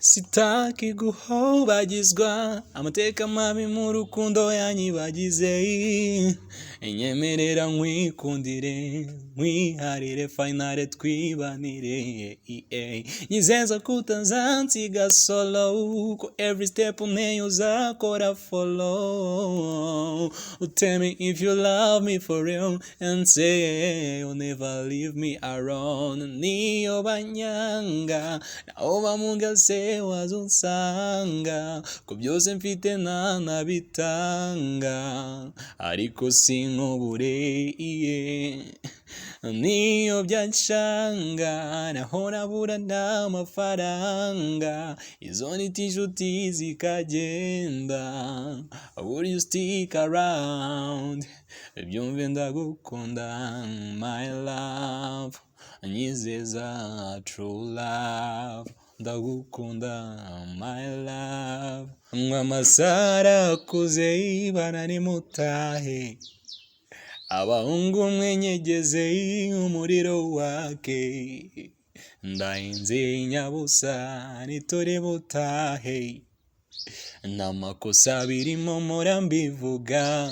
Sitaki guhobagizwa, amateka mabi mu rukundo yanyibagize. Nyemerera nkwikundire, nkwiharire, finally twibanire. Nyizeza ko utazansiga solo, ko every step unteye uzakora follow. Tell me if you love me for real and say you'll never leave me alone. Niyo banyanga naho bamuga se wazunsanga, ko byose mfite ntanabitanga, ariko sinkubure iye. Niyo byancanga naho nabura n'amafaranga, izo nita inshuti zikagenda, will you stick around? Byumve, ndagukunda, my love, nyizeza true love. Ndagukunda, my love. Ngo amasaha akuze, bana nimutahe, abahungu mwenyegeze umuriro wake. Ndahinze nyabusa, nituri butahe, nta makosa birimo murambivuga.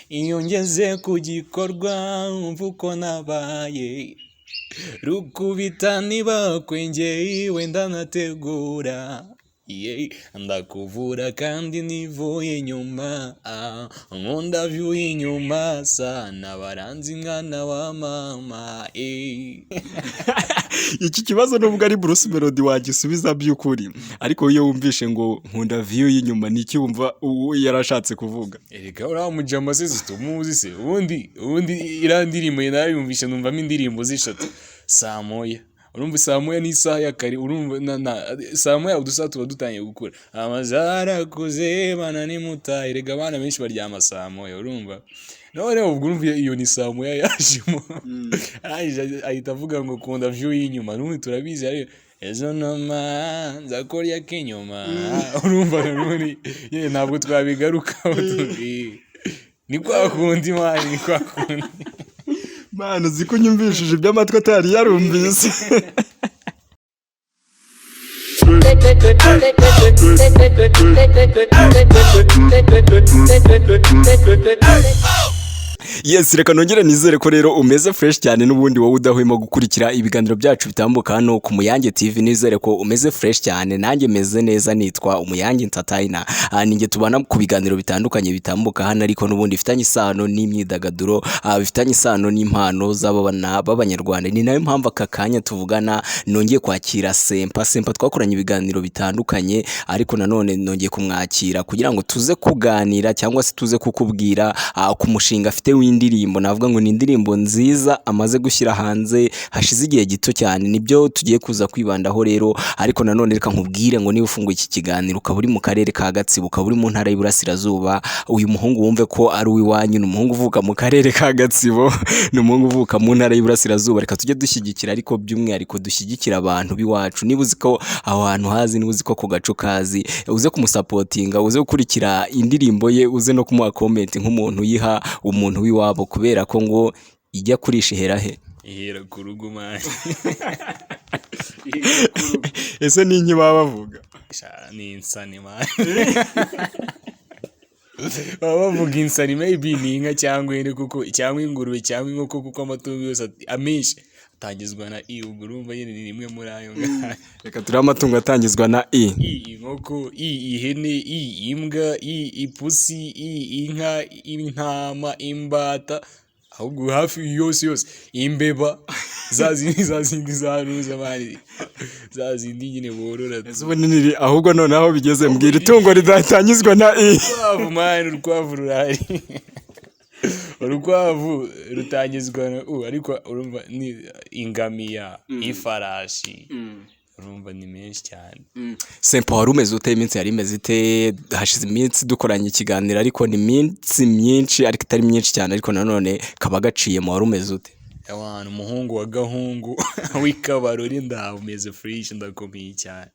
Iyo ngeze ku gikorwa wumva uko nabaye rukubita, nibakwengeye wenda nategura. Yeah, ndakuvura kandi nivuye inyuma. Nkunda view inyuma sana, baranzi mwana wa mama, eh. Iki kibazo nubwo ari Bruce Melody wagisubiza by'ukuri, ariko iyo wumvishe ngo "nkunda view y'inyuma", ni iki wumva uwo yarashatse kuvuga? Erega uriya mujama se tumuzi se? Ubundi iriya ndirimbo narayumvishe, numvamo indirimbo z'eshatu. Saa moya, urumva saa moya ni isaha ya kare, urumva na saa moya udusaha tuba dutangiye gukura. Amasaha arakuze, bana nimutahe. Erega abana benshi baryama saa moya, urumva? Noneho ubwo urumva iyo ni saa moya yajemo, arangije ahita avuga ngo "kunda view y'inyuma". N'ubundi turabizi, ari ejo noma nzakorya k'inyuma, urumva? N'ubundi yewe ntabwo twabigarukaho, ni kwa kundi, man, ni kwa kundi. Mana, uzi ko unyumvishije ibyo amatwi atari yarumvise. Yes, reka nongere nizere ko rero umeze fresh cyane. N'ubundi wowe udahwema gukurikira ibiganiro byacu bitambuka hano ku Muyange TV, nizere ko umeze fresh cyane. Nanjye meze neza, nitwa Umuyange Entertainer. Ninjye tubana ku biganiro bitandukanye bitambuka hano, ariko n'ubundi bifitanye isano n'imyidagaduro, bifitanye isano n'impano z'abana b'Abanyarwanda. Ni nayo mpamvu aka kanya tuvugana nongeye kwakira Sempa. Sempa twakoranye ibiganiro bitandukanye, ariko nanone nongeye kumwakira kugira ngo tuze kuganira cyangwa se tuze kukubwira ku mushinga afite w'indirimbo. Navuga ngo ni indirimbo nziza amaze gushyira hanze hashize igihe gito cyane. Nibyo tugiye kuza kwibandaho rero. Ariko nanone reka nkubwire ngo niba ufunguye iki kiganiro ukaba uri mu karere ka Gatsibo, ukaba uri mu ntara y'Iburasirazuba, uyu muhungu wumve ko ari uw'iwanyu. Ni umuhungu uvuka mu karere ka Gatsibo, ni umuhungu uvuka mu ntara y'Iburasirazuba. Reka tujye dushyigikira, ariko by'umwihariko dushyigikira abantu b'iwacu. Niba uzi ko aho hantu hazi, niba uzi ko ako gace ukazi, uze kumusupportinga, uze gukurikira indirimbo ye, uze no kumuha comment nk'umuntu uyiha umuntu w'iwabo, kubera ko ngo ijya kurisha ihera he? Ihera ku rugo, man. Ese ni inki baba bavuga? Sha, ni insani, man. Baba bavuga insani, maybe ni inka cyangwa ihene, kuko cyangwa ingurube cyangwa inkoko, kuko amatungo yose amenshi atangizwa na i. Ubwo urumva nyine ni rimwe muri ayo ngayo. Reka turebe amatungo atangizwa na i. I inkoko, i ihene, i imbwa, i ipusi, i inka, intama, imbata, ahubwo hafi yose yose, imbeba, za zindi za ruza, man, za zindi nyine borora. Ese ubu nini ahubwo noneho aho bigeze, mbwira itungo ridatangizwa na i. Urukwavu, man, urukwavu rurahari. Urukwavu rutangizwa na u, ariko urumva ni ingamiya, ifarashi, urumva ni menshi cyane. Sempa, wari umeze ute? Iminsi yari imeze ite? Hashize iminsi dukoranye ikiganiro, ariko ni iminsi myinshi ariko itari myinshi cyane, ariko nanone kaba gaciyemo. Wari umeze ute? Ewana, umuhungu wa gahungu w'ikabarori, ndaho umeze fresh, ndakomeye cyane.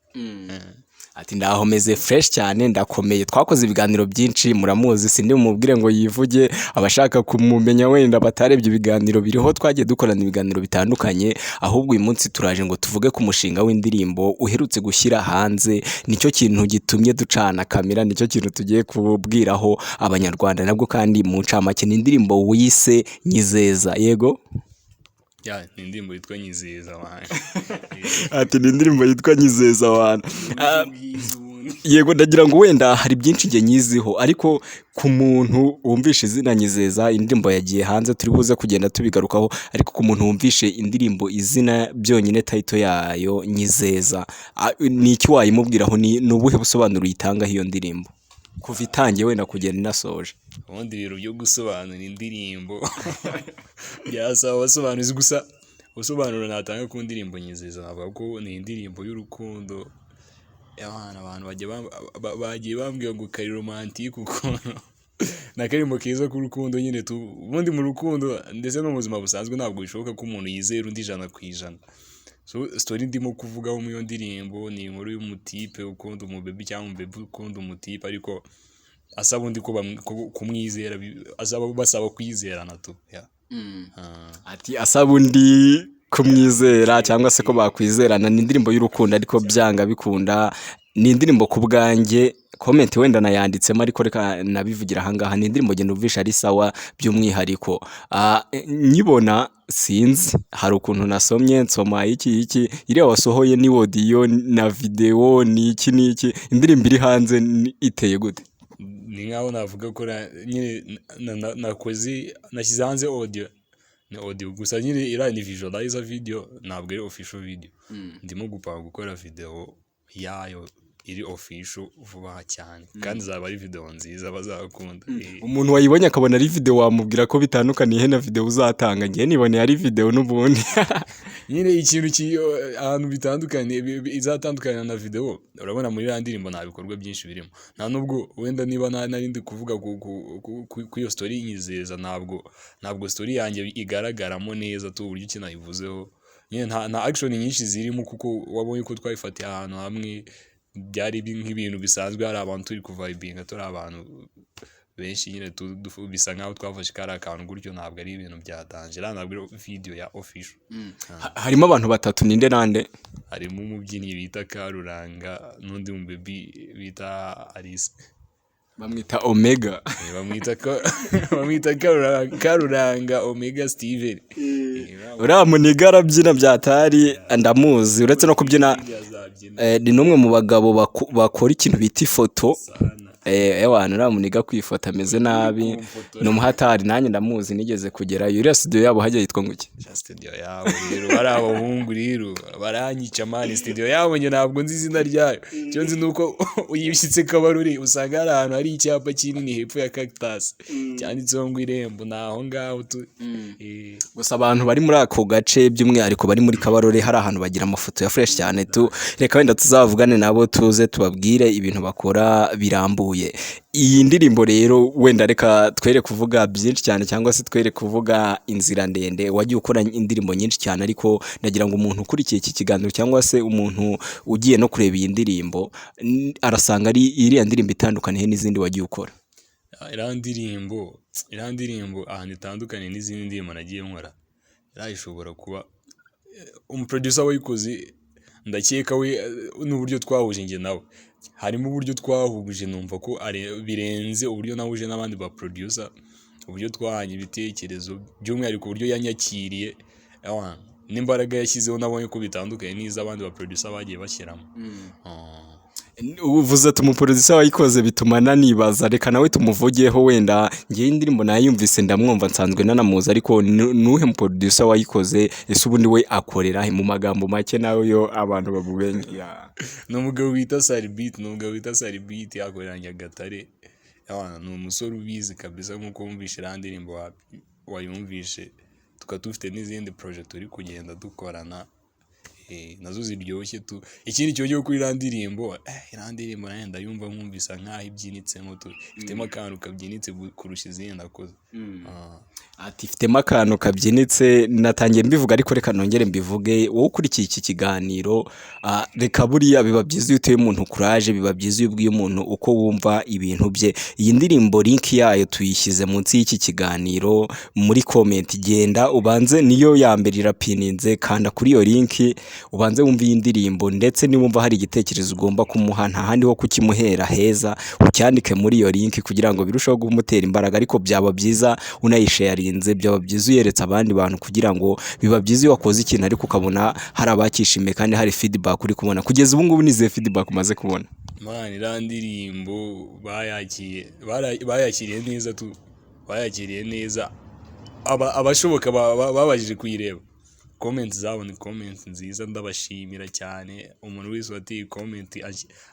Ati ndaho meze fresh cyane, ndakomeye. Twakoze ibiganiro byinshi, muramuzi, sindi mumubwire ngo yivuge. Abashaka kumumenya wenda batarebye ibiganiro biriho, twagiye dukorana ibiganiro bitandukanye. Ahubwo uyu munsi turaje ngo tuvuge ku mushinga w'indirimbo uherutse gushyira hanze. Nicyo kintu gitumye ducana kamera, nicyo kintu tugiye kubwiraho Abanyarwanda nabwo. Kandi mu ncamake ni indirimbo wise Nyizeza, yego? Yeah, ni indirimbo yitwa Nyizeza, man. Ati ni indirimbo yitwa Nyizeza abantu. Ubwiza ubundi. Yego, ndagira ngo wenda hari byinshi njye nyiziho, ariko ku muntu wumvishe izina Nyizeza, indirimbo yagiye hanze, turi buze kugenda tubigarukaho, ariko ku muntu wumvishe indirimbo izina byonyine, title yayo Nyizeza, ni iki wayimubwiraho? Ni ubuhe busobanuro uyitangaho iyo ndirimbo kuva itangiye wenda kugenda inasoje? Ubundi ibintu byo gusobanura indirimbo byasaba abasobanuzi. Gusa ubusobanuro natanga ku ndirimbo Nyizeza, navuga ko ni indirimbo y'urukundo. Abantu bagiye bambwira ngo kari romantique ukuntu, ni akaririmbo keza k'urukundo nyine tu. Ubundi mu rukundo ndetse no mu buzima busanzwe ntabwo bishoboka ko umuntu yizera undi 100%. So story ndimo kuvugaho muri iyo ndirimbo ni inkuru y'umutipe ukunda umubebi cyangwa umubebi ukunda umutipe, ariko asaba undi ko kumwizera, asaba, basaba kwizerana tu, yeah. Ah. Ati asaba undi kumwizera cyangwa se ko bakwizerana. Ni indirimbo y'urukundo, ariko byanga bikunda ni indirimbo ku bwanjye, comment wenda nayanditsemo, ariko reka nabivugira ahangaha, ni indirimbo ngenda numvisha ari sawa. By'umwihariko nyibona, sinzi, hari ukuntu nasomye, nsoma iki iki, iriya wasohoye ni audio na video, ni iki n'iki? Indirimbo iri hanze iteye gute? Ni nkaho navuga ko nyine nakoze, nashyize hanze audio, ni audio gusa nyine, iriya ni visualizer video, ntabwo ari official video. Ndimo gupanga gukora video yayo iri official vuba cyane, kandi izaba ari video nziza bazakunda. Umuntu wayibonye akabona ari video, wamubwira ko bitandukaniye na video uzatanga? Ngewe niboneye ari video n'ubundi. Nyine ikintu ahantu bitandukanye, izatandukana na video, urabona muri iriya ndirimbo nta bikorwa byinshi birimo. Nta nubwo wenda niba nari ndi kuvuga ku iyo story Nyizeza, ntabwo story yanjye igaragaramo neza tu, uburyo ki nayivuzeho nyine nta action nyinshi zirimo, kuko wabonye ko twayifatiye ahantu hamwe, byari nk'ibintu bisanzwe, hari abantu turi kuvibinga, turi abantu benshi nyine bisa nkaho twafashe kariya kantu gutyo, ntabwo ari ibintu bya danger, iriya ntabwo ari video ya official. Harimo abantu batatu, ninde nande? Harimo umubyinnyi bita Karuranga n'undi mubebi bita Alice. Bamwita Omega. Bamwita Karuranga Omega Steven. Uriya muniga arabyina byatari, ndamuzi, uretse no kubyina azabyina. Ni n'umwe mu bagabo bakora ikintu bita ifoto. Sana. Ewana, uriya muniga kwifota ameze nabi. Kumfotora. Ni umuhatari, nanjye ndamuzi, nigeze kugerayo. Iriya studio yabo hajya yitwa ngo iki? Sha, studio yabo rero, bari abahungu rero baranyica man. Studio yabo njye ntabwo nzi izina ryayo. Icyo nzi ni uko uyishyitse Kabarore usanga hari ahantu hari icyapa kinini hepfo ya Cactus cyanditseho ngo Irembo, ni aho ngaho tu. Gusa abantu bari muri ako gace, by'umwihariko bari muri Kabarore, hari ahantu bagira amafoto ya fresh cyane tu. Reka wenda tuzavugane nabo, tuze tubabwire ibintu bakora birambuye. Iyi ndirimbo rero, wenda reka twere kuvuga byinshi cyane cyangwa se twere kuvuga inzira ndende. Wagiye ukora indirimbo nyinshi cyane, ariko ndagira ngo umuntu ukurikiye iki kiganiro cyangwa se umuntu ugiye no kureba iyi ndirimbo, arasanga ari iriya ndirimbo itandukaniye n'izindi wagiye ukora? Iriya ndirimbo ahantu itandukanye n'izindi ndirimbo nagiye nkora, iriya ishobora kuba umuproducer wayikoze, ndakeka we n'uburyo twahuje njye nawe, harimo uburyo twahuje numva ko birenze uburyo nahuje n'abandi ba producer, uburyo twahanye ibitekerezo, by'umwihariko uburyo yanyakiriye, ewana, n'imbaraga yashyizeho nabonye ko bitandukanye n'iz'abandi ba producer bagiye bashyiramo. Ah. Uvuze ati umuproducer wayikoze, bituma nanibaza, reka nawe tumuvugeho. Wenda ngewe indirimbo nayumvise, ndamwumva, nsanzwe nanamuzi, ariko nuhe muproducer wayikoze? Ese ubundi we akorera he? Mu magambo make nawe yo abantu bamumenye. Yeah. Ni umugabo bita Saribit, akorera Nyagatare. Ewana, ni umusore ubizi kabisa nk'uko wumvishe iriya ndirimbo wayumvishe, tukaba dufite n'izindi projet turi kugenda dukorana. Nazo ziryoshye tu. Ikindi cyongeye kuri iriya ndirimbo, iriya ndirimbo nayo ndayumva nkumva isa nkaho ibyinitsemo tu, ifitemo akantu kabyinitse kurusha izindi nakoze. Ati ifitemo akantu kabyinitse. Natangiye mbivuga, ariko reka nongere mbivuge. Wowe ukurikiye iki kiganiro, reka buriya biba byiza iyo uteye umuntu courage, biba byiza iyo ubwiye umuntu uko wumva ibintu bye. Iyi ndirimbo link yayo tuyishyize munsi y'iki kiganiro muri comment. Genda ubanze, niyo ya mbere irapininze. Kanda kuri iyo link ubanze wumve iyi ndirimbo, ndetse niwumva hari igitekerezo ugomba kumuha, nta handi ho kukimuhera heza, ucyandike muri iyo link kugira ngo birusheho kumutera imbaraga. Ariko byaba byiza unayisharinze, byaba byiza uyeretse abandi bantu, kugira ngo biba byiza iyo wakoze ikintu ariko ukabona hari abakishimiye kandi hari feedback uri kubona. Kugeza ubu ngubu nizihe feedback umaze kubona? Man, iriya ndirimbo bayakiriye neza tu, bayakiriye neza. Abashoboka babashije kuyireba, comment zabo ni comment nziza, ndabashimira cyane. Umuntu wese wateye comment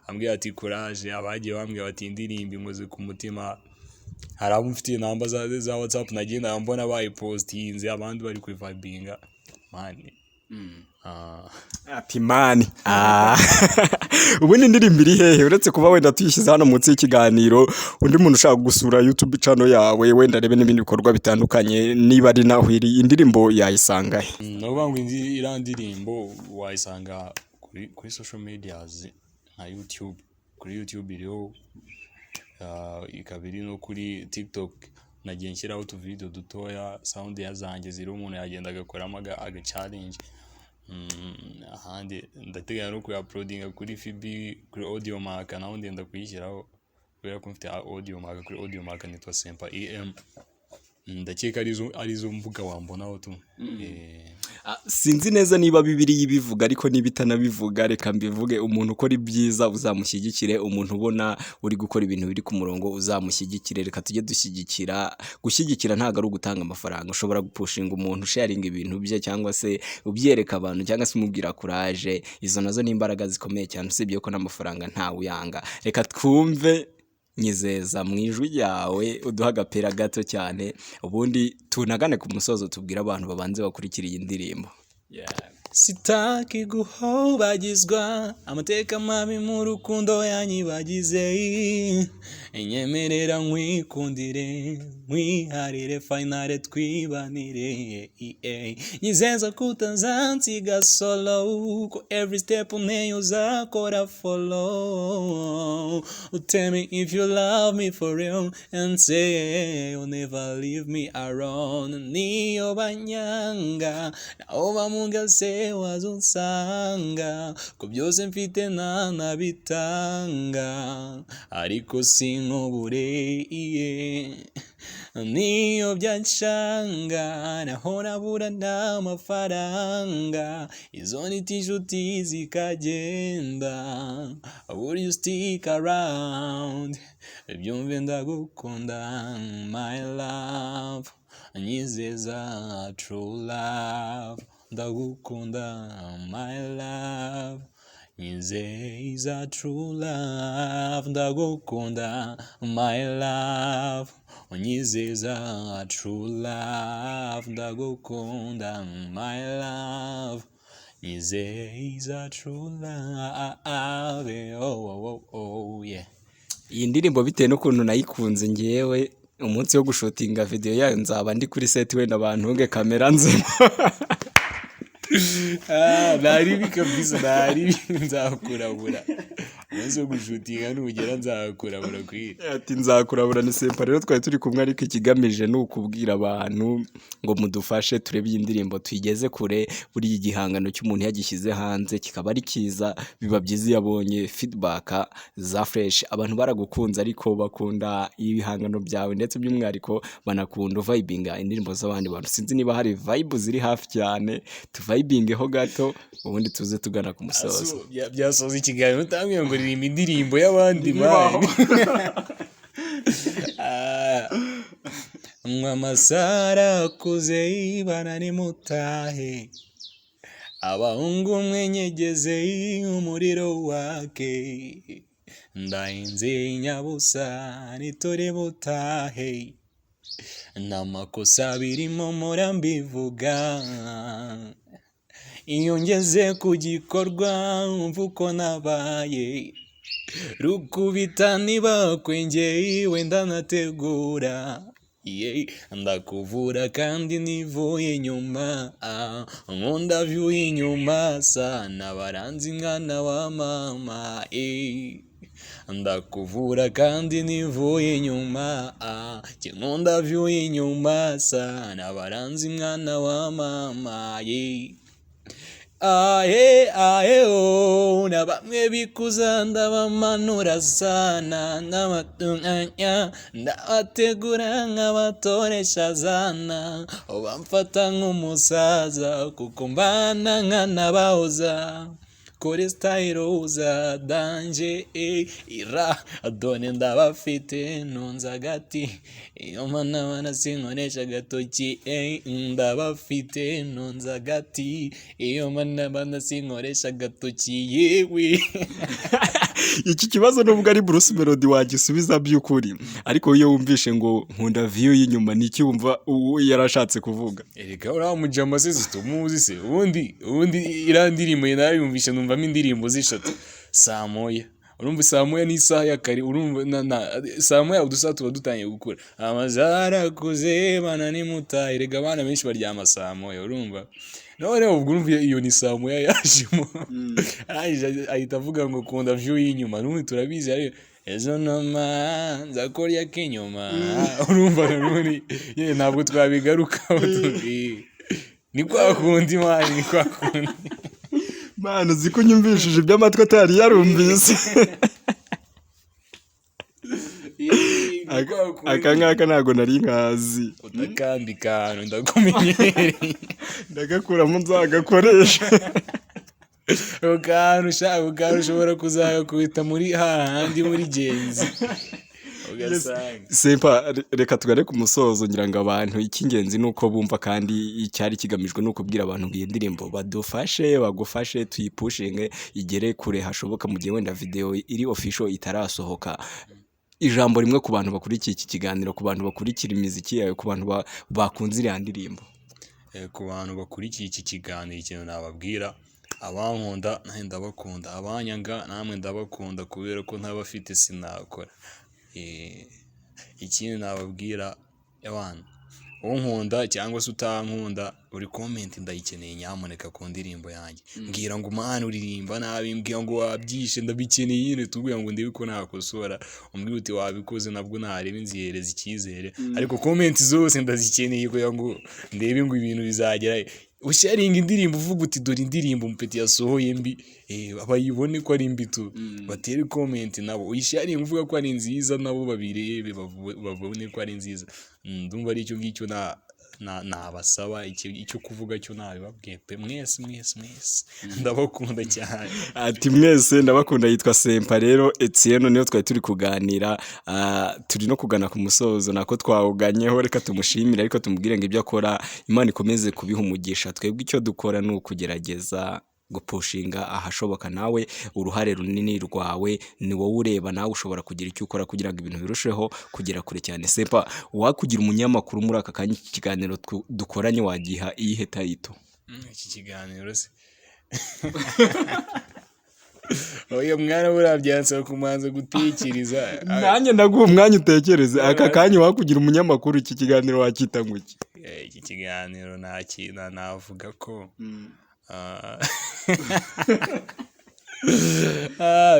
ambwira ati courage, abagiye bambwira bati indirimbo inkoze ku mutima. Hari abo mfitiye namba za WhatsApp, nagenda mbona bayipostinze, abandi bari kuyivibinga, man. Ati man. Ubundi indirimbo iri hehe, uretse kuba wenda tuyishyize hano munsi y'ikiganiro? Undi muntu ushaka gusura YouTube channel yawe, wenda arebe n'ibindi bikorwa bitandukanye, niba ari naho iri, indirimbo yayisanga he? Ni ukuvuga ngo iriya ndirimbo wayisanga kuri social medias nka YouTube. Kuri YouTube iriho, ikaba iri no kuri TikTok. Nagiye nshyiraho utuvidewo dutoya, sound ya zanjye ziriho, umuntu yagenda agakoramo aga challenge. Ahandi ndateganya no kuyauploadinga kuri FB, kuri Audiomack naho ndenda kuyishyiraho, kubera ko mfite Audiomack. Kuri Audiomack nitwa Sempa EM. Ndakeka arizo mbuga wambonaho tu. Sinzi neza niba Bibiliya ibivuga, ariko niba itanabivuga reka mbivuge: umuntu ukora ibyiza uzamushyigikire, umuntu ubona uri gukora ibintu biri ku murongo uzamushyigikire. Reka tujye dushyigikira. Gushyigikira ntabwo ari ugutanga amafaranga. Ushobora gupushinga umuntu, usharinga ibintu bye, cyangwa se ubyereka abantu, cyangwa se umubwira courage. Izo nazo ni imbaraga zikomeye cyane, usibye ko n'amafaranga ntawe uyanga. Reka twumve Nyizeza mu ijwi ryawe, uduha agapira gato cyane, ubundi tunagane ku musozo, tubwire abantu babanze bakurikira iyi ndirimbo. Sitaki guhobagizwa amateka mabi mu rukundo yanyibagize. Inyemerera nkwikundire, nkwiharire, finale twibanire. Nyizeza kutazansiga solo, ko every step unteye uzakora follow. Tell me if you love me for real and say you'll never leave me alone. Niyo banyanga naho bamunga se wazunsanga, ko byose mfite ntanabitanga, ariko sinkubure iye. Niyo byancanga naho nabura n'amafaranga, izo nita inshuti zikagenda, will you stick around? Byumve ndagukunda, my love. Nyizeza true love. Ndagukunda, my love. Nyizeza true love. Ndagukunda, my love. Unyizeza true love. Ndagukunda, my love. Nyizeza true love. Oh, oh, oh, yeah. Iyi ndirimbo, bitewe n'ukuntu nayikunze, ngewe umunsi wo gushutinga video yayo nzaba ndi kuri set, wenda bantunge kamera nzima. Naribi kabisa, naribi, nzakurabura umunsi wo gushutinga nugera, nzakurabura kwiri. Ati nzakurabura. Ni Sempa rero twari turi kumwe, ariko ikigamije ni ukubwira abantu ngo mudufashe turebe iyi ndirimbo tuyigeze kure. Buriya igihangano cy'umuntu yagishyize hanze kikaba ari cyiza, biba byiza iyo abonye feedback za fresh. Abantu baragukunze, ariko bakunda ibihangano byawe, ndetse by'umwihariko banakunda vibinga indirimbo z'abandi bantu. Sinzi niba hari vibe ziri hafi cyane, tuvibingeho gato, ubundi tuze tugana ku musozo. Byasoza ikiganiro utambwiye ngo ririmba indirimbo y'abandi, man. Mwa amasara akuze, ibana nimutahe, abahungu mwenyegeze umuriro wake, ndahinze nyabusa nitore butahe, nta makosa birimo murambivuga. Iyo ngeze ku gikorwa wumva uko nabaye rukubita nibakwengeye, wenda nategura, yeah. Ndakuvura kandi nivuye inyuma. Ah, nkunda view inyuma sana, baranzi mwana wa mama, eh. Ndakuvura kandi nivuye inyuma. Ah, nkunda view inyuma sana, baranzi mwana wa mama, yeah. Ahe ahe oh, na bamwe bikuza ndabamanura sana, n'abatunganya ndabategura nk'abatoresha zana, bamfata nk'umusaza kuko mbana nkanabahoza kuri style za danger, eh, ira done ndabafite nunze agati, iyo mana mana sinkoresha agatoki, eh, ndabafite nunze agati, iyo mana mana sinkoresha agatoki, yewe. Iki kibazo nubwo ari Bruce Melody wagisubiza by'ukuri, ariko iyo wumvishe ngo "nkunda view y'inyuma", ni iki wumva uwo yarashatse kuvuga? Erega uriya mujama se tumuzi se? Ubundi iriya ndirimbo narayumvishe numvamo indirimbo z'eshatu. Saa moya, urumva saa 1 ni isaha ya kare, urumva na saa 1 udusaha tuba dutangiye gukura, amasaha arakuze bana nimutahe. Erega abana benshi baryama saa 1, urumva? Noneho ubwo urumva iyo ni saa 1 yajemo, arangije ahita avuga ngo "kunda view y'inyuma". N'ubundi turabizi, ariko ejo noma nzakorya k'inyuma, urumva? N'ubundi yewe ntabwo twabigarukaho, ni kwa kundi man, ni kwa kundi. Mana, uzi ko unyumvishije ibyo amatwi atari yarumvise. Ni kwa kundi. Aka ngaka ntabwo nari nkazi. Utakandi kantu ndakumenyereye. Ndagakuramo nzagakoresha. Ako kantu sha, ako kantu ushobora kuzagakubita muri hahandi muri genzi ugasanga. Sempa, reka tugane ku musozo. Ngira ngo abantu icy'ingenzi ni uko bumva, kandi icyari kigamijwe ni ukubwira abantu ngo iyi ndirimbo badufashe, bagufashe tuyipushinge igere kure hashoboka, mu gihe wenda video iri official itarasohoka. Ijambo rimwe ku bantu bakurikiye iki kiganiro, ku bantu bakurikira imiziki yawe, ku bantu bakunze iriya ndirimbo. Ku bantu bakurikiye iki kiganiro, ikintu nababwira: abankunda nanjye ndabakunda, abanyanga namwe ndabakunda, kubera ko ntabafite sinakora. Ikindi nababwira, abantu unkunda cyangwa se utankunda, buri comment ndayikeneye nyamuneka ku ndirimbo yanjye. Mbwira ngo "man, uririmba nabi", mbwira ngo "wabyishe", ndabikeneye nyine tubwira ngo ndebe ko nakosora. Umbwira uti "wabikoze", nabwo nareba nzihereza icyizere, ariko comment zose ndazikeneye kugira ngo ndebe ngo ibintu bizagera he. Usharinga indirimbo uvuga uti "dore indirimbo Mupeti yasohoye mbi", bayibone ko ari mbi tu, batere comment nabo. Uyisharinga uvuga ko ari nziza, nabo babirebe babone ko ari nziza. Ndumva ari icyo ngicyo na nabasaba. Icyo kuvuga cyo nabibabwiye pe. Mwese mwese mwese ndabakunda cyane. Ati "mwese ndabakunda". Yitwa Sempa rero Etienne, niyo twari turi kuganira. Turi no kugana ku musozo, nako twawuganyeho. Reka tumushimire, ariko tumubwire ngo ibyo akora Imana ikomeze kubiha umugisha. Twebwe icyo dukora ni ukugerageza gupushinga ahashoboka. Nawe uruhare runini rwawe ni wowe ureba, nawe ushobora kugira icyo ukora kugira ngo ibintu birusheho kugera kure cyane. Sempa, wakugira umunyamakuru muri aka kanya, iki kiganiro dukoranye wagiha iyihe title? Iki kiganiro se? Oya mwana, buriya byansaba kumanza gutekereza. Nanjye ndaguha umwanya utekereze. Aka kanya wakugira umunyamakuru, iki kiganiro wakita ngo iki? Iki kiganiro navuga ko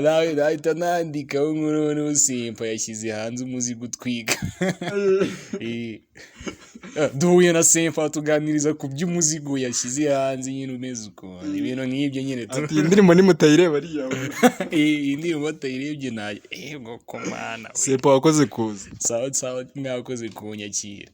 nawe nahita nandikaho nkuru n'usimpa yashyize hanze umuzigo utwika. Duhuye na Sempa tuganiriza ku by'umuzigo yashyize hanze nyine umeze ukuntu, ibintu nk'ibyo nyine tu. Ati "iyi ndirimbo nimutayireba ariyawe". Iyi ndirimbo batayirebye nayo, ego komana we. Sempa, wakoze kuza. Sawa sawa, mwakoze kunyakira.